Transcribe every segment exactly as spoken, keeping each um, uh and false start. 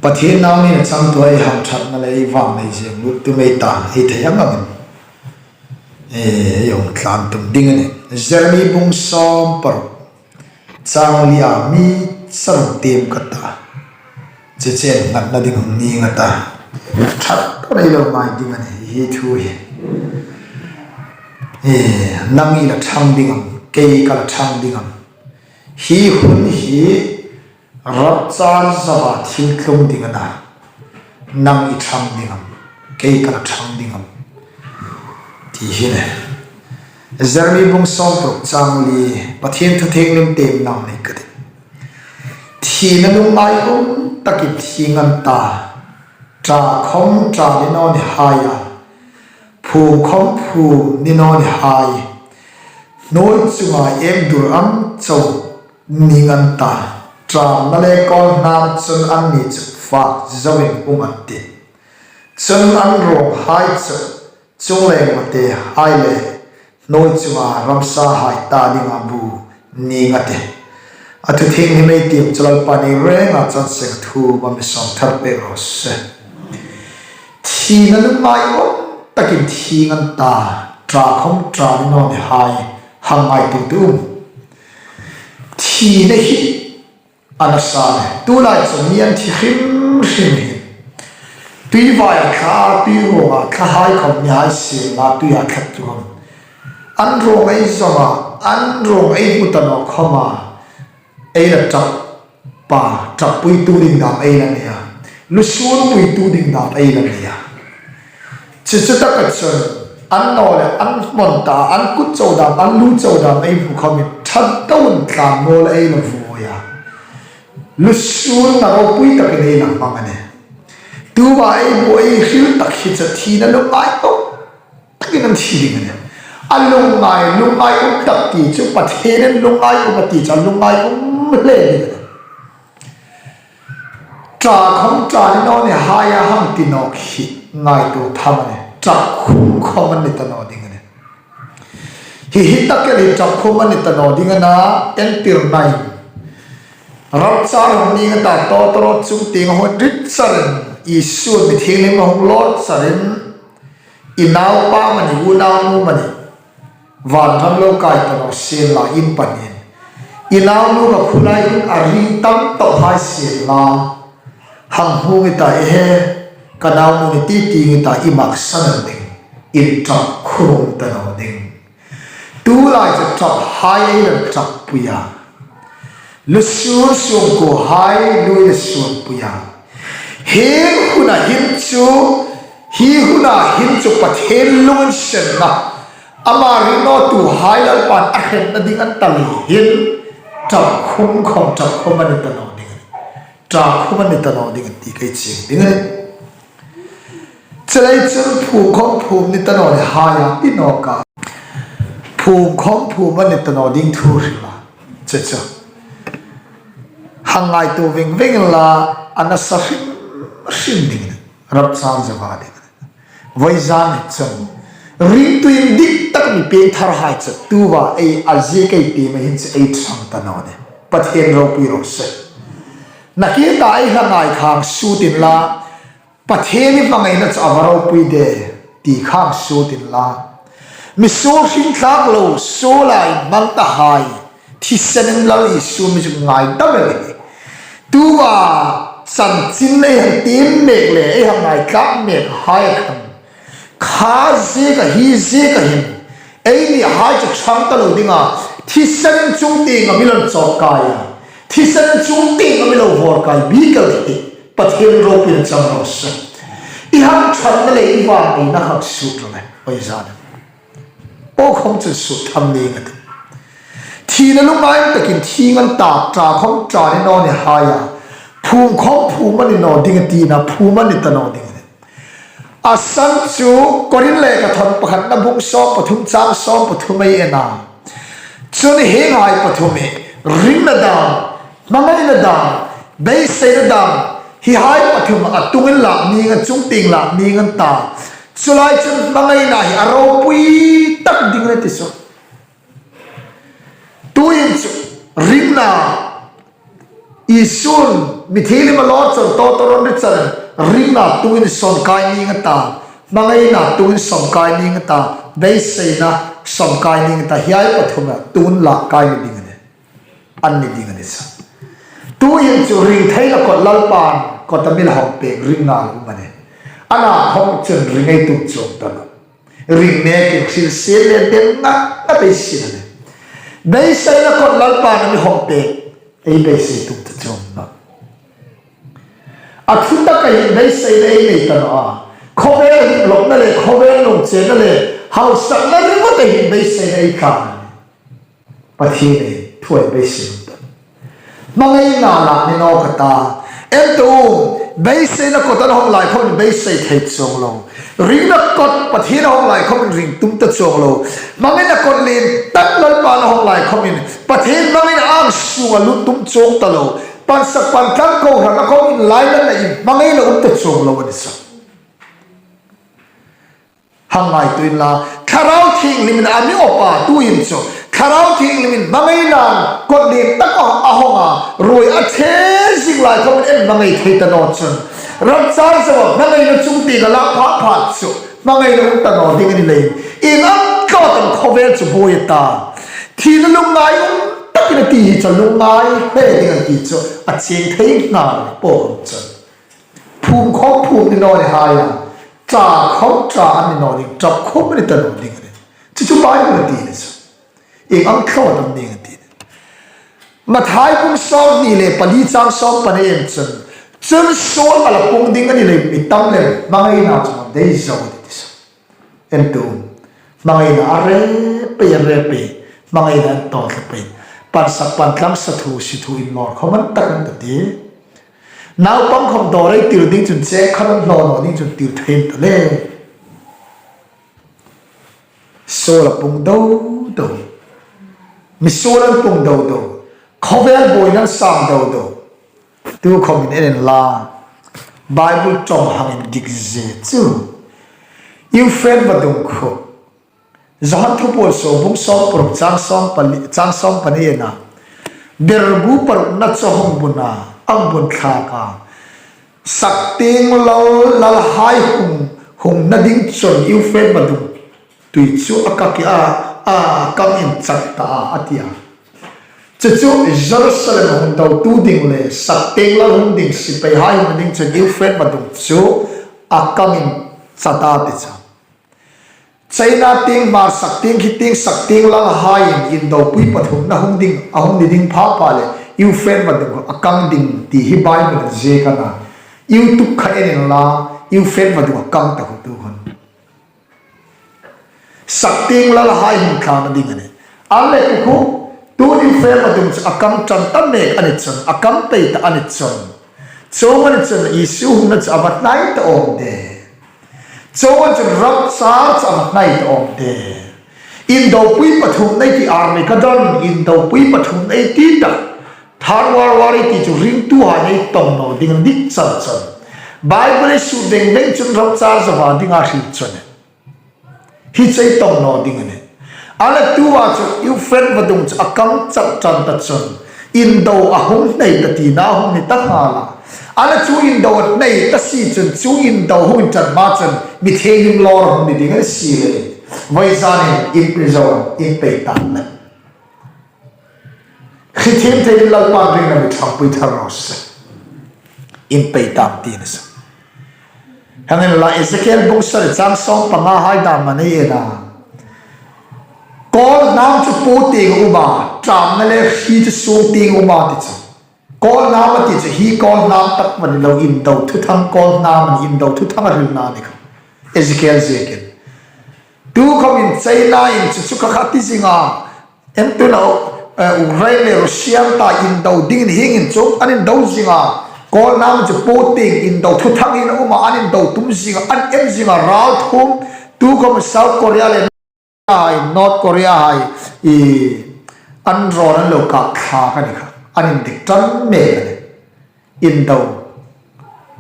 Pathien nau nina changtuoia ei hamṭhatna le ei vannei zing lut tum ei ta, ei thei ang angin, e, ei hung tlan tum ding a nih. Jeremi bung sawm paruk, chang lia mi chang tiem ka ta. Che chen ngatna ding hung ning a ta. Ṭhat tawn ei lo ngai ding a nih hi thu hi. E, nang i la ṭhang ding am, kei ka la ṭhang ding am? Hi hun hi rapture zava thil tlung ding a na. Nang i ṭhang ding am, kei ka la ṭhang ding am? Ti hi le. Jeremi bung sawm paruk chang li, Pathien thu thienghlim tiem nang nei ka tih. Thina lungngai um takin thi ngan ta, ṭa khawm ṭa ni naw ni hai a, phum khawm phum ni naw ni hai. Hnuoi chunga em dur ang chau ni ngan ta, ṭamna le kawl hnam chun anni chu fak zoin um an tih. Chun an ruong hai chu chungleng mate hai le hnuoi chunga ramsa hai ta dinga bu ning a tih. A thu thienghlim ei tiem chu Lalpan ei renga chang seng thu ma mi sawm thar pek raw se. Thina lungngai um takin thi ngan ta, ṭa khawm ṭa ni naw ni hai, hang ngaituo tu. Thina hi a nasa le, tulai chun mi an thi hrim hrim hi. Tui vaia thla, tui ruonga thla hai khawm ni hai sien la, tuia thla tu khawm. An ruong ei zong a, an ruong ei hmu ta naw khawma, ei la ṭap pa, ṭap puitu ding dam ei la nei a. Lusun puitu ding dam ei la nei a. Chu chu taka chun, an naw le, an hmawn ta, an kut chau dam, an lu chau dam ei hmu khawmin, ṭhat tawn tlan naw le ei la vuoi a. Lusun na ropui takin ei la hmang a nih. Tuva ei bu ei hril tak hi chu thina lungngai um takin an thi ding a nih. A lungngai, lungngai um tak ti chu Pathienin lungngai um a ti chu a lungngai um hle ding a nih. Ṭa khawm ṭa ni naw ni hai a hang ti nawk hi ngaituo tham a nih. Ṭap khum khawm a ni ta naw ding a nih. Hi hi tak el hi ṭap khum a ni ta naw ding a na, entirnain. Rapture hung ning a ta, tawtawrawt chungtieng hung rit charin, Isu mi thienghlim a hung lawr charin, i naupa mani, u naunu mani, vanram lo kai ta naw sien la in panin. I naunu ka khulai in a ring tam tawk hai sien la. Hang hmu ngi ta i he, ka naunu ni ti ti ngi ta i maksan ding. In ṭap khum ta naw ding. Tulai chu ṭap hai ei la ṭap pui a. Lusun suongkuo hai lui la suongpui a. Hi huna hin chu, hi huna hin chu Pathien lunginsenna, ama ringnawtuhai Lalpan a hremna ding an ta lei hin, ṭap khum khawm ṭap khum a ni ta naw ding. Ṭa khum a ni ta naw ding ti ka chieng ding a nih. Chuleiin chun phum khawm phum ni ta naw ni hai a, ti nawk a. Phum khawm phum a ni ta naw ding thu hril a. Chu chu. Hang ngaituo veng veng la, a nasa hrim hrim ding a nih. Rapture zava ding a nih. Vawizan chun ringtu indik tak mi piengthar hai chu tuva ei a ziek ei ti mai hin chu ei ṭhang ta naw nih. Pathien ropui raw se. Nakie ta ei hla ngai khang suot inla, Pathien i hmangaina chu a va ropui de ti khang suot inla. Mi suol hring thlak lo, suola inhmang ta hai, thisenin Lal Isu mi chu ngai ta mek hi. Tuva chanchin ei hang tiem mek le ei hang ngaithlak mek hai khan, kha ziek a hi ziek a hin, eini hai chu ṭhang ta lo ding a, thisenin chungtieng a mi lo chawk kai a, thisenin chungtieng a mi lo vawr kai bik el hi, Pathien ropuina chang raw se. I hang ṭhatna le i vannei na hak suot ro le, oi zan. Aw khawm chun suot tham ning a tih. Thina lungngai takin thi ngan ta, ṭa khawm ṭa ni naw ni hai a, phum khawm phum a ni naw ding a tina, phum a ni ta naw ding a nih. A san chu Korin lekhathawn pakhatna bung sawm pathum chang sawm pathum ei en a. Chun hienghai pathum hi, ringna dam, hmangaina dam, beiseina dam, hi hai pathum a tungin lak ning a, chungtieng lak ning an ta. Chu lai chun hmangaina hi a ropui tak ding a ni ti chu. Tuhin chu ringna Isun mi thienghlim a lawr chawr tawtawr an ri char, ringna tuin sawm kai ning a ta, hmangaina tuin sawm kai ning a ta, beiseina sawm kai ning a ta, hiai pathuma tun lak kai ni ding a nih. An ni ding a ni sa. Tuhin chu ring thei la kot Lalpan, kota mi la hawng pek ringna um a nih. Ana hawng chun ring ei tum chuong ta lo. Ring nekin hrilsiet le deng ngat ngat ei sin a nih. Beiseina kot Lalpan a mi hawng pek, ei beisei tum ta chuong naw. A thu taka hin beiseina ei nei ta naw a. Khawvel hlawkna le khawvel lungchenna le hausakna ringawta hin beiseina ei tlan a nih. Pathienin thu ei beisei ta. Hmangaina lak ni naw ka ta. En ta u, beiseina kota la hawng lai khawmin beisei thei chuong lo. Ringna kot Pathien a hawng lai khawmin ring tum ta chuong lo. Hmangaina kot lien tak Lalpan a hawng lai khawmin Pathien hmangaina ang sunga lut tum chuong ta lo. Pansak pantlang kohran a khawmin lai nana in hmangaina um ta chuong lo a ni sa. Hang ngaituo inla, Thlarau Thienghlimin a mi awpa tuhin chu Thlarau Thienghlimin hmangaina kot lien tak a hawng a, ruoi a the zing lai khawmin ei hmangai thei ta naw chun, rapture zoa hmangaina chungtieng a lak phak phak chu hmangaina um ta naw ding a ni leiin, ieng ang tlawm khawvel chu buoi a ta. Thina lungngai um takin a ti hi chu lungngai hle ding a ti chu a chieng thei nghal po chun. Phum khawm phum ni naw ni hai a, ṭha khawm ṭha an ni naw ding, ṭap khawm ni ta naw ding a nih. Chu chu Bible-in a ti a ni chu. Ieng ang tlawm ding a ti a nih. Mathai bung sawmhni le pali chang sawm pahni en chun, chun suol a la pung ding a ni leiin mi tam lem hmangaina chu dei zo a tih ti sa. En ta u, hmangaina a rei pei, a rei pei, hmangaina an tawl tla pei. Pansak pantlang sa thu si thu inlawr khawm an tak an ta ti. Naupang khawm dawr ei tir ding chun cheng khat an hlaw naw ding chun tir thei an ta le. Suol a pung do do. Misuol an pung do do. Khawvel buoina an sang do do. Tu khawmin en inla, Bible ṭawng hang indik zie chu. Euphrates vadung khu. Johan thupuol sawm bung sawm paruk chang sawm pali, chang sawm pahni en a. Ber bu parukna chu hung bun a, hung bun thlak a. Saktieng lal, lalhai hung, hungna ding chun Euphrates vadung tui chu a kang a, a kang inchat ta a, a ti a. Chu chu Jerusalem hung dotu ding le saktieng lal hung ding sipaihai hung ding chun Euphrates vadung chu a kang inchat a ti chu. China tieng, Hmar saktieng, khi tieng, saktieng lalhaiin indopui pathumna hung ding, a hung ni ding pha pha le Euphrates vadung a kang ding ti hi Bible-in a ziek a na. YouTube kha en inla, Euphrates vadung a kang ta khu tu khun. Saktieng lalhai hung thlana ding a nih. A le khu, tu Euphrates vadung chu a kang ṭan ta mek a ni chun, a kang pei ta a ni chun. Chuong a ni chun Isu hungna chu a va hnai ta awm de. Chuong a ni chun rapture chu a va hnai ta awm de. Indopui pathumna ei ti Armageddon, indopui pathumna ei ti ta. Third World War ei ti chu ringtuhai ei tawng naw ding a nih char char. Bible-in a sut veng veng chun rapture zoa dinga hril chu a nih. Hi chu ei tawng naw ding a nih. A le tuta chu Euphrates vadung chu a kang chat ṭan ta chun, indo a hung hnai ta tina a hung ni ta nghal a. A le chu indo a hnai ta si chun chu indo hung inṭan hma chun mi thienghlim lawr hung ni ding a ni si le. Vawizanin in prison in pei tang le. Hriet thiem thei dingin Lalpan ringna mi ṭhangpui thar raw se. In pei tang ti ni sa. Hang en la Ezekiel bung sari chang sawm panga hai dam a ni en a. Kawl hnam chu puotieng a um a, ṭamna le hri chu sûngtieng a um a ti chu. Kawl hnam a ti chu hi kawl hnam tak mani lo, indo thuthang kawl hnam a ni, indo thuthang a hrilna a ni kha. Ezekiel ziekin. Tu khawmin China-in chu chu kha kha ti zing a. Em tu lo, eh, Ukraine le Russia ta indo dingin hieng inchuk an indo zing a. Kawl hnam chu puotieng indo thuthang hin a um a, an indo tum zing a, an em zing a, ralthuom. Tu khawmin South Korea le hai, North Korea hai, i, an rawn an lo kap thlak a ni kha. An indik ṭan mek a nih. Indo.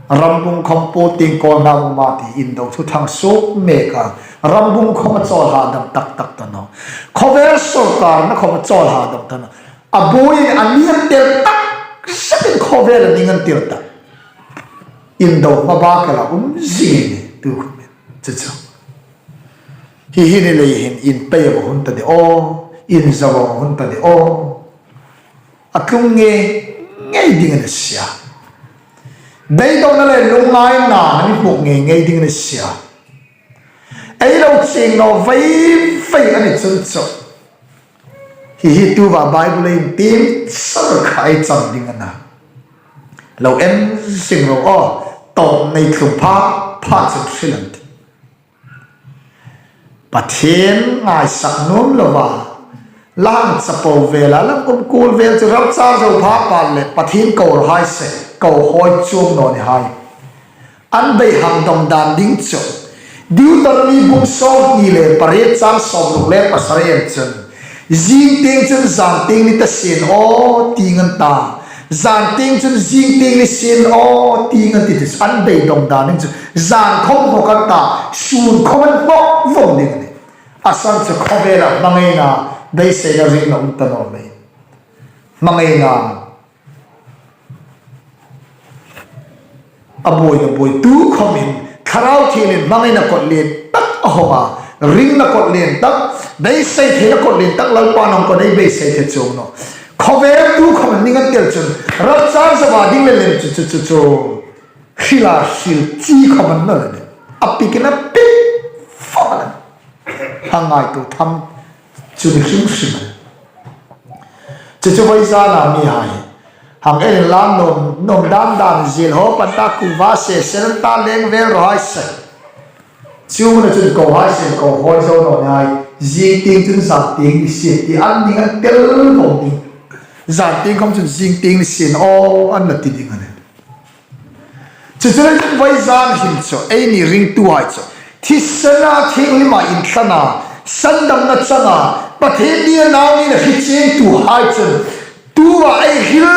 Rambung khawm puotieng kawl hnam a um a ti, indo thuthang suk mek a. Rambung khawm a chawl hadam tak tak ta naw. Khawvel sawrkarna khawm a chawl hadam ta naw. A buoiin a mi an tel tak sakin khawvela ning an tir ta. Indo hma bak la um zing ni tu khawm. Chu chu. Hi hi ni lei hin inpei a hun ta de o, inzo a hun ta de o. A tlung ngei ngei ding a ni sia. Beidongna le lungngaina a ni hmuk ngei ngei ding a ni sia. Ei lo ching naw vei vei a ni chun chu. Hi hi tuta Bible-in tiem sar kha ei chang ding a na. Lo en zing ro aw, tawp nei thlum pha, pha chu hrilh an tih. Pathien ngaisak nuom lova, la hang chapo vela, la um kul vel chu rapture zo pha pal le Pathien kohai se, kohai chuong naw ni hai. An beihang dong dan ding chu. Deuteronomy bung sawmhni le pariet chang sawmruk le pasari en chun. Zing tieng chun zan tieng ni ta sien aw, ti ngan ta. Zan tieng chun zing tieng ni sien aw, ti ngan ti ti chu an beidong dan ding chu. Zan khawm hmawk an ta, sun khawm an hmawk vawng ding a nih. A san chu khawvela hmangaina, beiseina ringna um ta naw mei. Hmangaina. A buoina buoi tu khawmin, Thlarau Thienghlimin hmangaina kot lien tak a hawng a, ringna kot lien tak, beisei theina kot lien tak Lalpan hang ko nei beisei thei chuong naw. Khawvel tu khawmin ning an tel chun, rapture zo a ding le lem chu chu chu chu. Hril a hril chi khawm an naw le ni. A pikin a pik fawm a. Hang ngaituo tham chu ni hrim hrim a. Chu chu voi zana mi hai. Hang en la nuom, nuom dan dan zil ho pan ta ku va se sen ta leng vel ro hai se. Chu na chun kohai se kohai zo naw ni hai. Zing tieng chun zan tieng ni sien ti an ding an tel vawng ding. Zan tieng khawm chun zing tieng ni sien aw an na ti ding a nih. Chu chu le voi zan hin chu, eini ringtuhai chu. Thisena thienghlima inthlana, sandamna changa, Pathien ni a nau nina hriet chiengtuhai chun. Tuta ei hril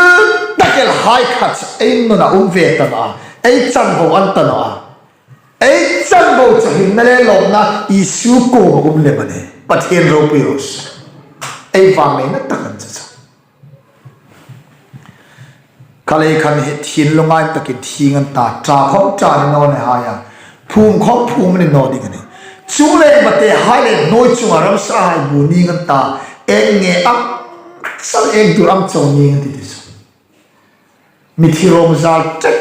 tak el hai kha chu, ei nuna um ve ta naw a, ei chanvo an ta naw a. Ei chanvo chu hringna le lawmna Isu kuoma um lem a nih. Pathien ropui raw se. Ei vangneina tak an chu chu. Kha lei khan hi thin lungngai takin thi ngan ta, ṭha khawm ṭha ni naw ni hai a, phum khawm phum ni naw ding a nih. Chungleng mate hai le hnuoi chunga ramsa hai bu ni ngan ta, eng nge am, sal eng tur am chau ni ngan ti ti chu. Mithi rawng zal tek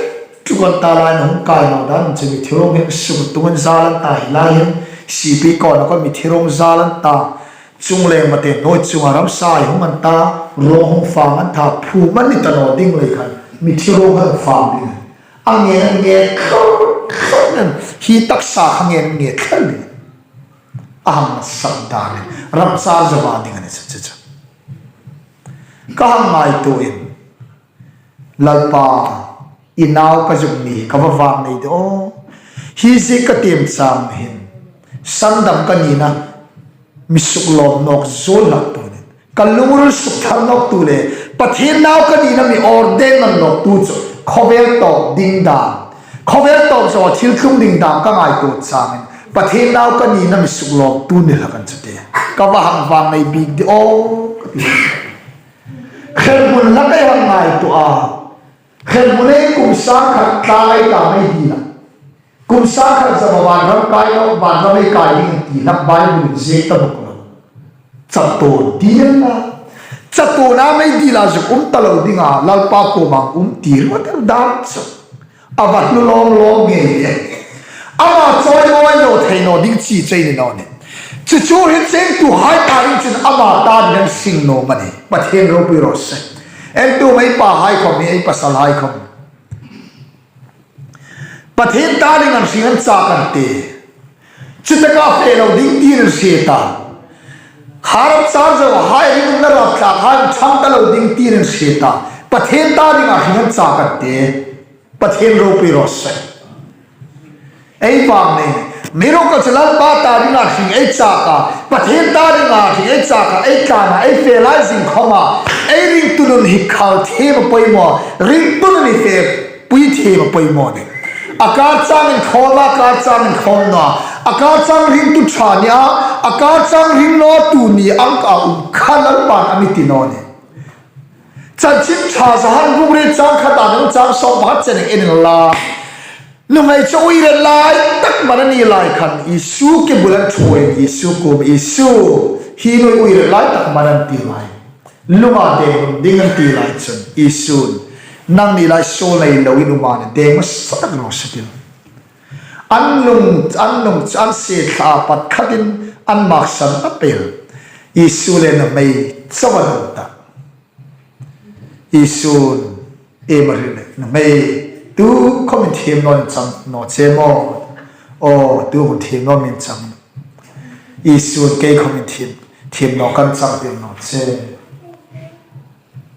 tuk an ta lai na hung kai naw dan chu mithi rawng hi suk tung an zal an ta hi lai hin, sipi kawna kha mithi rawng zal an ta. Chungleng mate hnuoi chunga ramsa hai hung an ta, rawng hung fang an ta, phum an ni ta naw ding lei khan, mithi rawng hung fang ding. A ngen an ngen thlur thlur nen, hi taksa kha ngen an ngen thlur ding. A hang sak dan nen, rapture zo a ding a ni chu chu chu. Ka hang ngaituo in, Lalpa, i nau ka zuk ni, ka va vang nei de aw. Hi zie ka tiem chang hin, sandam ka nina, mi suk lawm nawk zuol hlak tu nen. Ka lungril suk thar nawk tu le, Pathien nau ka nina mi ordain man nawk tu chu, khawvel tawp ding dam. Khawvel tawp zo thil tlung ding dam ka ngaituo changin, Pathien nau ka nina mi suk lawm tu ni hlak an chu te. Ka va hang vang nei bik de aw, ka ti. Khelhmun la ka hang ngaituo a. Khelhmun ei kum sangkhat tlang ei ta mei dila. Kum sangkhat zama vanram kai lo, vanram ei kai ding ti hlak Bible-in ziek ta bawk lo. Chatuon dil la. Chatuona mei dila zuk um ta lo dinga, Lalpa kuoma um tir ma tel dan chu. A va hlu lawm lawm ngei le. Ama chawi mawi lo thei naw ding chi chei ni naw ni. Chu chu hi chengtuhai ta ding chun ama ta ding an hring naw am a ni. Pathien ropui raw se. En tu mei pa hai khawm ni, ei pasal hai khawm. Pathien ta ding an hring an chak an ti. Chu taka fe lo ding tiin an hriet a. Kha rapture zo hai ringumna rapthlak hai ṭhang ta lo ding tiin an hriet a. Pathien ta ding an hring an chak an ti. Pathien ropui raw se. Ei vang ni. Amiruokchu Lalpa ta ding an hring ei chak a. Pathien ta ding an hring ei chak a. Ei tlan a, ei fe lai zing khawma. Ei ringtu nun hi khal thiem a poimaw. Ringtu nun hi fe pui thiem a poimaw ni. A kar changin khawm a, kar changin khawm naw a. A kar chang ringtu ṭha ni a. A kar chang ring naw tu ni ang ka um kha Lalpan a mi ti naw ni. Chanchin Ṭha Johan bung riet chang khat a ding chang sawm pakhat chen en inla. Nuhmei chu uire lai tak man a ni lai khan Isu ke bul an ṭhuoi, Isu kuom, "Isu, hi nuhmei uire lai tak man," an ti lai. Lunga deng ding an ti lai chun Isun, "Nangni lai suol nei loin um a nih, deng hmasa tak raw se," a ti. An lung, an lung, an sie thla a pat khatin an maksan a pel. Isu le nuhmei chauh an um ta. Isun, "Iem a hril le, nuhmei, tu khawm in thiem naw in chang naw che maw? Aw, tu hun thiem naw min chang. Isun, kei khawm in thiem, thiem naw kan chang tir naw che."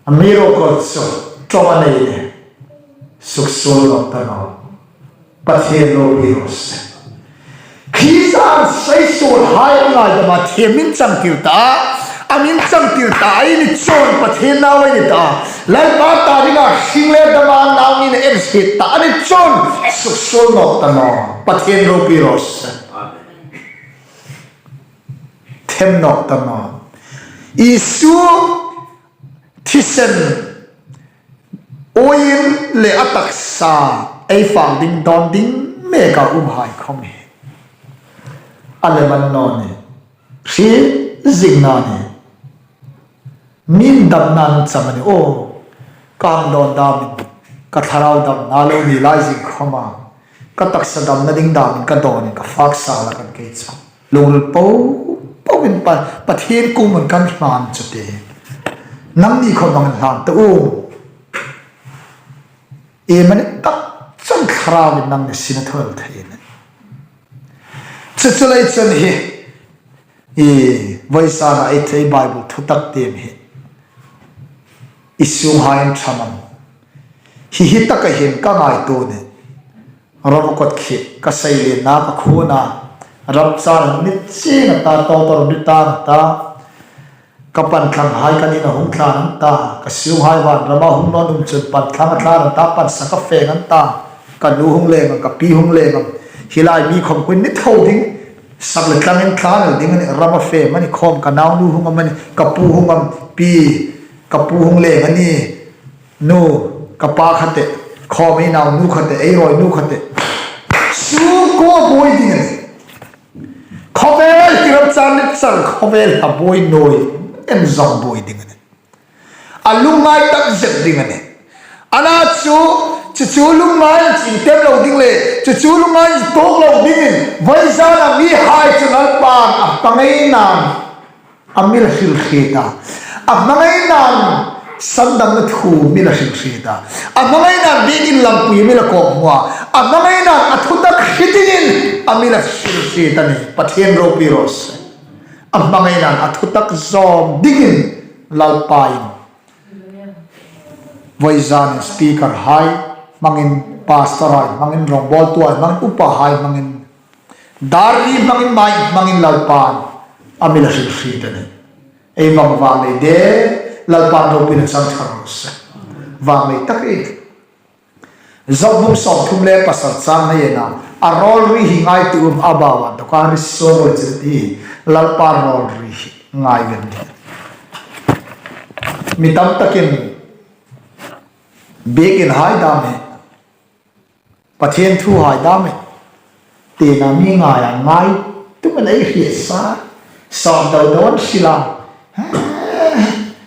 Amiruokchu ṭawng a nei le, suksuol naw ta naw. Pathien ropui raw se. Krista an saisuolhai an ngaidam a, thiem min chang tir ta, a min chang tir ta, ei ni chun Pathien nau ei ni ta. Lalpa ta dinga hring le dama nau ni na en hriet ta, a ni chun suksuol naw ta naw. Pathien ropui raw se. Them naw ta naw. Isu thisen uoin le a taksa ei fak ding dawn ding meka umhai khawm hi a lem a ni naw nih. Hriet zing naw nih. Min damna an cham a nih. Aw, ka hang dawn damin, ka thlarau damna lo ni lai zing khawma, ka taksa damna ding damin ka dawnin ka fak sa la kan kei chu. Lungril po poin Pa, Pathien kuomah kan hlan chu te. Nangni khawm hang hlan ta u. Iem a ni tak chun Thlarauin nangni sin a thaw thei a nih. Chu chu lei chun hi, i, vawisuna ei thei Bible thutak tiem hi i sunghai an ṭhang am? Hi hi taka hin ka ngaituo a nih. Ram a kot khi ka seilienna ka khuona, ram char ni ching a ta, tawtawr ni tang a ta, ka pantlanghai ka nina hung tlan an ta, ka sunghai vanrama hung nawn um chun pantlang a tlan an ta, pansa ka feng an ta, ka nu hung leng am, ka pi hung leng am, hi lai mi khawm kuoin ni tho ding, sak le tlangin tlan el ding a nih, ram a fe am a ni khawm, ka naunu hung am a ni, ka pu hung am, pi, ka pu hung leng a ni, nu, ka pa kha te, khawm ei naunu kha te, ei rawinu kha te. Sungkuo buoi ding a nih. Khawvel hi ram char ni char khawvel hi a buoi naw, ei zawng buoi ding a nih. A lungngai tak zet ding a nih. Ana chu, chu chu lungngai ching tem lo ding le, chu chu lungngai tuok lo dingin, vawizana mihai chu Lalpan a hmangai nan a mi la hril hriet a. A hmangai nan sandamna thu mi la hril hriet a. A hmangai nan biekin lampui mi la kawkhmu a. A hmangai nan a thutak hre dingin a mi la hril hriet a nih. Pathien ropui raw se. A hmangai nan a thutak zawm dingin Lalpa'n vawizanin speaker hai hmangin, pastor hai hmangin, rongbawltu hai hmangin, upa hai hmangin, dar ri hmangin, mike hmangin Lalpan a mi la hril hriet a nih. Ei vang vang lei de, Lalpan ropuina chang thar raw se. Vang lei tak ei. Job bung sawmthum le pasari chang hni-a, a rawl ri hi ngaituo um a, a bau a inthoka ri suol rawi chu ti, Lalpa rawl ri hi ngai ven ding. Mi tam takin biekin hai dam hi, Pathien thu hai dam hi, tina mi ngai a, ngai tum a, ei hriet sa, sawm deu deu an hril a,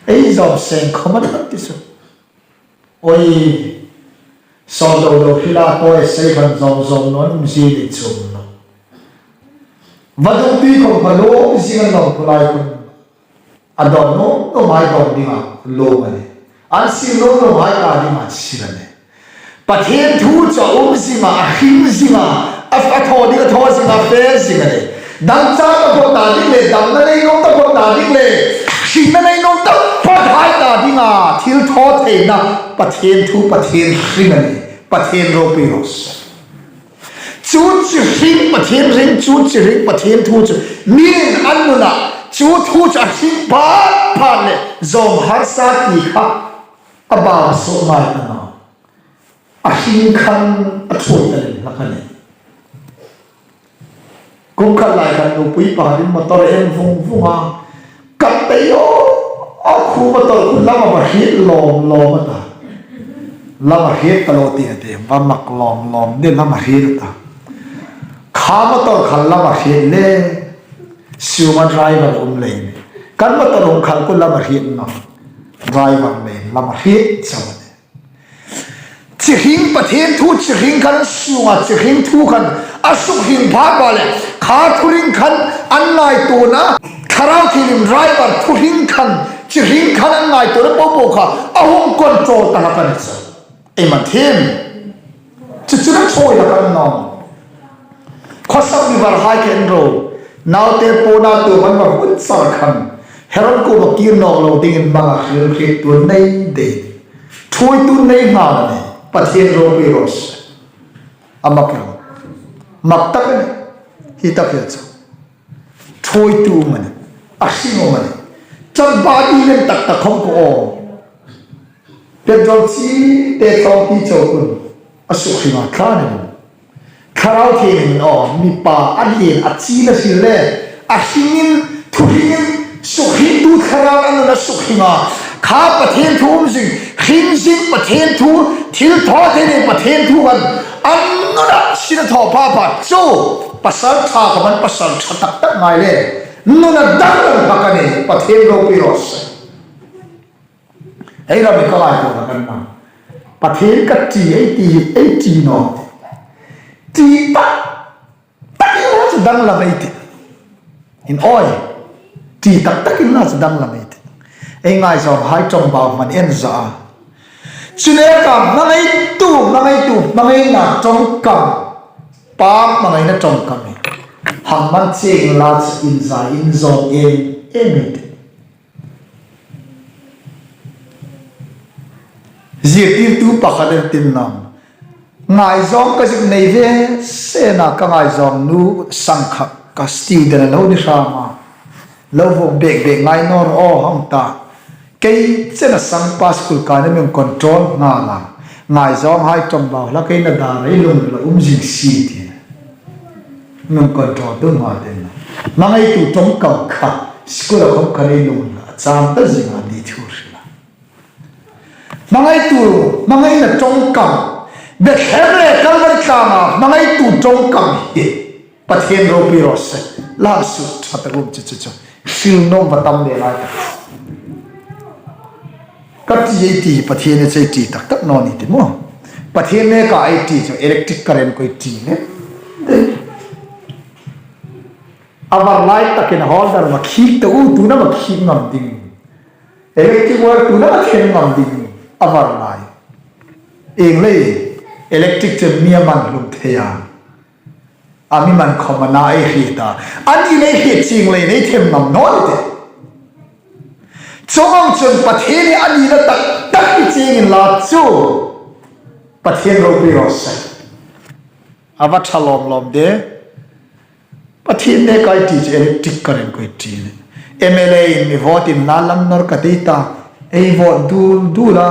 ei zawm seng khawm a ni ti chu. Oi, sawm deu deu hril a, thaw ei sei khan zawm zawm naw an um zie ni chum naw. Vadung tui khawm ka lawm zing a, nawm khawlai khawm a dawn nuom nuomhai dawn dinga lawm a nih. An sir nuom nuomhai ta dinga sir a nih. Pathien thu chu a um zinga, a hring zinga, a, a thaw ding a thaw zinga, a fe zing a nih. Dangchar taphawt ta ding le, damna nei nuom taphawt ta ding le, hringna nei nuom taphawt hai ta dinga thil thaw theina Pathien thu, Pathien hring a nih. Pathien ropui raw se. Chu chu hring, Pathien hring, chu chu hring, Pathien thu chu mi'n an nuna, chu thu chu a hring phat phat le zawm harsa ti kha a bau a suok ngai ta naw. A hring khan a thuoi ta lem hlak a nih. Kum khat lai khan nupui pakhatin motor en vung vung a, kap pei aw, A khu motor khu lam a va hriet lawm lawm a ta. Lam a hriet ta lo ti a ti, va mak lawm lawm de lam a hriet a ta. Kha motor khan lam a hriet le, siuma driver um lei ni. Kan motor hung khan khu lam a hriet naw. Driver lei lam a hriet chau a ni. Chi hring Pathien thu chi hring khan an sunga chi hring thu khan a suk hring pha pha le kha thu hring khan an ngaituona Thlarau Thienghlim driver thu hring khan chi hring khan an ngaituona po po kha a hung control ta hlak a ni chu. Ei man thiem. Chu chu na choi hlak a ni naw. Khawsak mi var hai khen ro. Naute po na tu man va hun sar khan. Herod kuoma kir nawk lo dingin manga hril hriettu nei dei. Thuoitu nei nghal a ni. Pathien ropui raw se. A mak ro. Mak tak a ni. Hi tak hi chu. Thuoitu um a ni. A hring um a ni. Chang ba di len tak tak khom ko aw. Petrol chi te tawng ti chau kun. A suk hringa thla ni. Thlarau Thienghlimin aw, mipa a lien a chi la hril le, a hringin, thu hringin, suk hringtu thlarau a nun a suk hringa. Kha Pathien thu um zing, hring zing Pathien thu, thil thaw thei nei Pathien thu khan, a nun a sin a thaw pha pha chu, pasal ṭha kha man pasal ṭha tak tak ngai le, nun a danglam hlak a ni, Pathien ropui raw se. Ei ram hi ka ngaituona kan na. Pathien ka ṭi ei ti, ei ṭi naw. Ṭi tak takin la chu danglam ei tih. In awi. Ṭi tak takin la chu danglam ei tih. Ei ngaizawng hai ṭawngbau hman en za a. Chu neka hmangaitu, hmangaitu, hmangaina ṭawngkam. Pathien hmangaina ṭawngkam hi. Hang hmang chieng la chu inza inzawm em em ei tih. Zirtirtu pakhat in tin nawm. Ngaizawng ka zuk nei ve sena ka ngaizawng nu sangkha ka student a lo ni hram a. Lo vawng bek bek ngai naw ro aw hang ta. Kei chena sangpa school kaina mi control nghal a. Ngaizawng hai ṭawngbau hlak ei na dar ei lung la um zing si ti. Nun control tu hma den. Hmangaitu ṭawngkam kha, school a khom kha ei lung la, a chang ta zing a ni thu hril a. Hmangaitu, hmangaina ṭawngkam, Bethlehem le Kalvari tlanga, hmangaitu ṭawngkam hi, Pathien ropui raw se, la su ṭha tak um chu chu chu. Hril naw va tam le lai tak. Ka ṭi ei ti hi Pathien a chei ṭi tak tak naw ni ti maw. Pathien neka ei ṭi chu electric current koi ṭi le. A var lai takin holder ma khik ta u tu na ma khik ngam ding. Electric wire tu na ma then ngam ding. A var lai. Eng lei electric chu mi a man hlum thei a. A mi man khawm a na ei hriet a. A ni lei hriet chieng lei nei them ngam naw ni te. Chuong ang chun Pathien hi a ni la tak tak hi chieng inla chu. Pathien ropui raw se. A va ṭha lawm lawm de. Pathien neka ei ṭi chu electric current koi ṭi le. M L A in mi vote inla lam nawr ka ti ta. Ei vote dul dul a.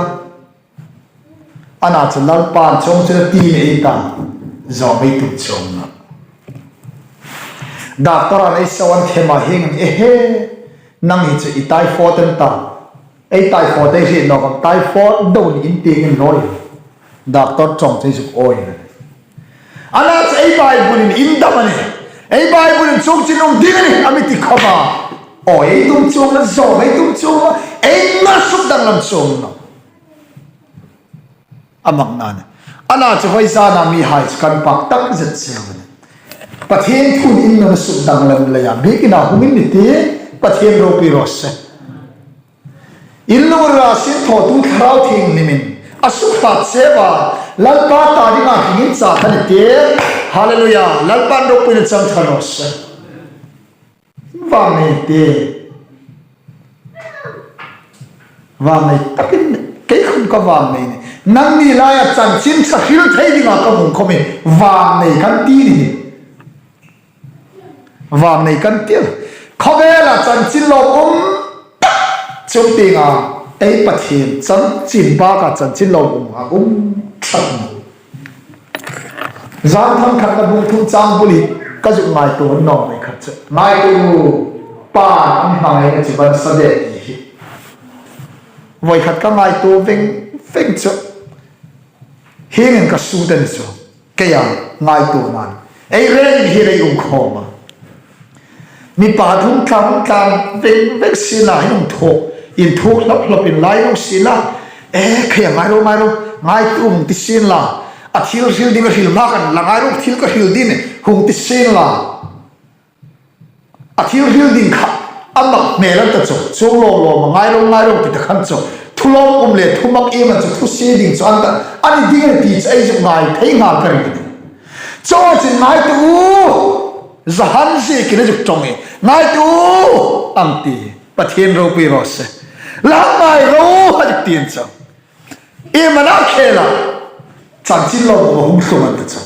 Ana chu Lalpan chuong chu ti nei ta, zawm ei tum chuong naw. Doctor an ei sawan thema hieng an, "Ehe, nang hi chu i typhoid an ta. Ei typhoid ei hriet naw vang typhoid dawng ni in," tiin lawi. Doctor chawng chu ei zuk awi. Ana chu ei Bible in in dam a nih. Ei Bible in chuong chu um ding a nih, a mi ti khawma. Awi ei tum chuong naw, zawm ei tum chuong naw, ei ngai suk danglam chuong naw. A makna ni. Ana chu voi zana mihai chu kan pak tak zet cheu a nih. Pathien thu in nun a suk danglam leia, biekin a hung in ni ti, Pathien ropui raw se. In lungrila sin thawtu Thlarau Thienghlimin a suk hlat cheu a, Lalpa ta dinga hringin cha kha ni ti. Hallelujah. Lalpan ropuina chang ṭha raw se. Vang nei ti. Vang nei takin kei khawm ka vang nei ni. Nangni laia chanchin ṭha hril thei dinga ka hung khawm hi vang nei kan ti ni. Vang nei kan ti. Khawvela chanchin lawmum tak chu tienga ei Pathien chanchin baka chanchin lawmum a um ṭhat. Zan thang khatna bung thum chang bul hi ka zuk ngaituo naw mei khat chu. Ngaituo, Pa, a mi hmangaina chu va sa de ti hi. Voi khat ka ngaituo veng veng chu. Hieng ang ka sut a ni chu. Keia ngaituo nan. Ei rengin hi ei um khawm a. Mi pa hung tlang, hung tlang veng veng sien la, hin hung thuk, inthuok hlawp hlawp in la hung sien la. E, keia ngai ro, ngai ro, ngaituo hung ti sien la. A thil hril ding a hril hma khan la ngai ro, thil ka hril ding hung ti sien la. A thil hril ding kha a mak hmel an ta chu, chuong lo lo ma ngai ro, ngai ro ti ta khan chu. Thu lawm um le, thu mak iem an chu, thu sie ding chu an ta, a ni ding a ni ti chu ei zuk ngai thei nghal ka ring. Chuong chu ngaituo u, zahan zie kina zuk ṭawng e, ngaituo u, ang ti, Pathien ropui raw se. La ngai ro, a zuk ti an chu. Iem a na khela, chanchin lo ma hung thlung an ta chu.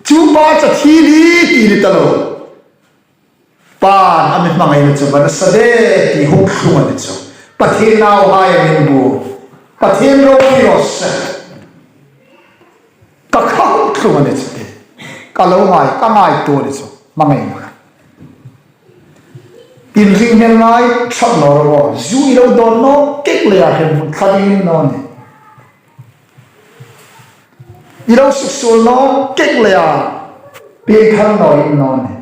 Chu pa chu thil hi ti ni ta lo. Pa'n a mi hmangaina chu va nasa de ti hung thlung a ni chu. Pathien nauhai a min bu. Pathien ropui raw se. Ka kha hung thlung a ni chu ti. Ka lo ngai, ka ngaituo ni chu. Hmangaina. Inring hmel ngai ṭhat naw ro. Zu i lo dawn naw kek leia hremhmun thla ding naw ni. I lo suksuol naw kek leia piengthar naw in naw ni.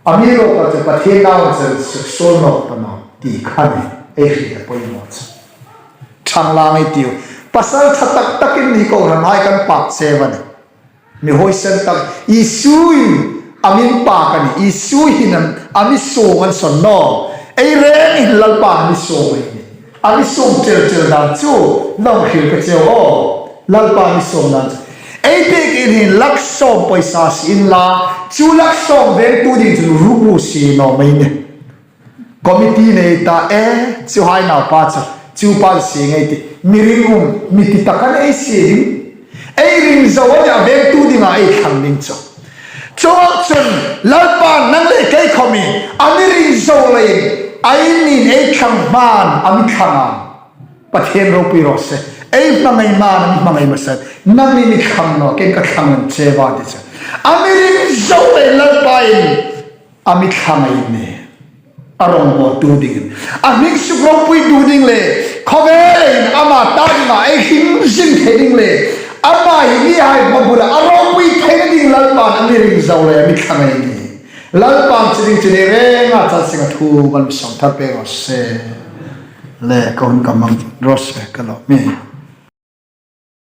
Amiruokchu Pathien nau chu suksuol naw ta naw ti kha ni. Ei hriet a poimaw chu. Ṭhang lang ei tiu. Pasal ṭha tak takin ni kohranhai kan pak che a nih. Mi huoisen tak Isu in a min pak a nih. Isu hin a mi suong an sawn naw. Ei rengin Lalpa a mi suong ei nih. A mi suong ṭel ṭel dan chu nang hril ka cheu aw. Lalpa mi suong dan chu. Ei pek in hin lak sawm poisa sie inla, chu lak sawm vengtu ding chu rubu sie naw mei ni. Committee nei ta e, chuhai naupa chu, chu pa sie ngei ti. Mi ringum, mi ti tak an ei sie ding. Ei ring zo a nih a vengtu dinga ei thlang ding chu. Chuong chun Lalpa nang le kei khawmin a mi ring zo leiin a innin ei thlang hmain a mi thlang a. Pathien ropui raw se. Ei hmangai hmain a mi hmangai hmasa. Nangni mi thlang naw, kei ka thlang an che va ti chu. A mi ring zo leiin Lalpa'n a mi thlang ei nih. A rongbawltu dingin, a hming suk ropuitu ding le khawvelin ama ta dinga ei him zing thei ding le ama hi mihai hmabula a ropui theina ding Lalpa'n a mi ring zo leiin a mi thlang ei nih. Lalpa'n chu ding chu ei renga chan singa thu kan mi sawm thar pek raw se. Le ka hun ka hmang raw se ka lawm e.